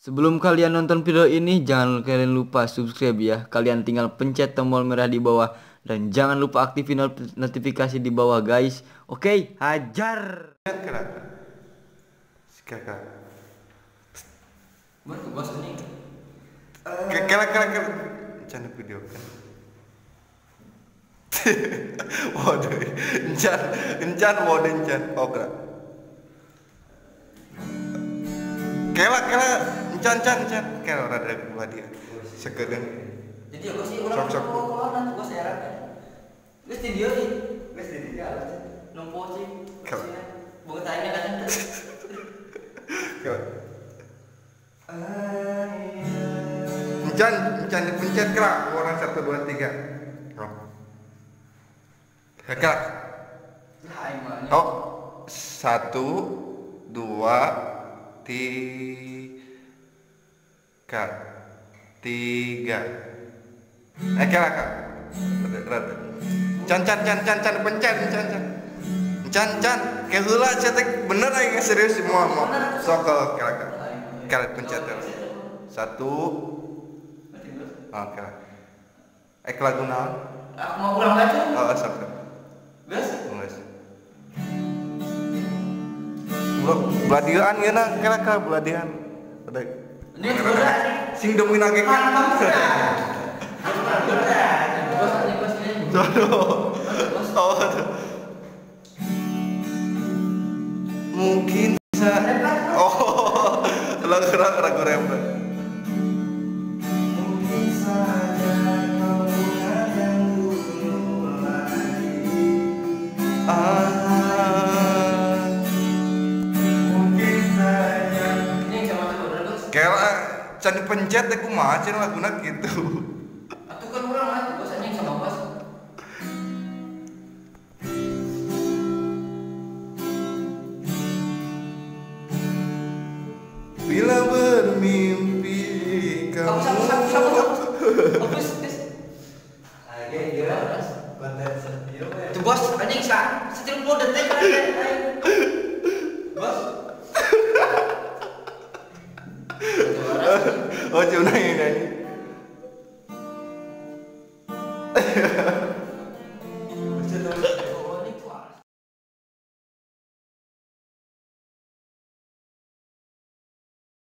Sebelum kalian nonton video ini, jangan kalian lupa subscribe ya. Kalian tinggal pencet tombol merah di bawah dan jangan lupa aktifin notifikasi di bawah guys. Oke, hajar. Video kan. Waduh, encan, waduh encan, oke. Kela, encan, kela rada gua dia. Sekedeng. Jadi aku sih urang sok kolona gua sekarang. Geus di dieu ih. Geus di dieu. Nempo sih. Boga tanya kan. Kela. Encan dipencet kela. Orang 1 2 3. Kela. Oh, 1 2 3 3. Kela kak. Can pencet can. Keheula cetek bener aing serius semua mau. Sok kela kak. Kela pencet. 1. Oh, kela. Lagu naon? Aku mau ulang lagi. Oh, sok. Geus? Geus. Beladian ya nah, kela beladian. Udah. Sing dominan ge kan. Oh. Mungkin bisa. Oh, lagu rap. Mungkin saja kau bukan yang dulu lagi. Mungkin saja. Kela can dipencet teh kumaha cenah laguna gitu. Atuh kan urang mah bos anjing sama bos. Bila bermimpi kamu. Tuh bos anjing sa 30 detik bos. Oh, cuma ini.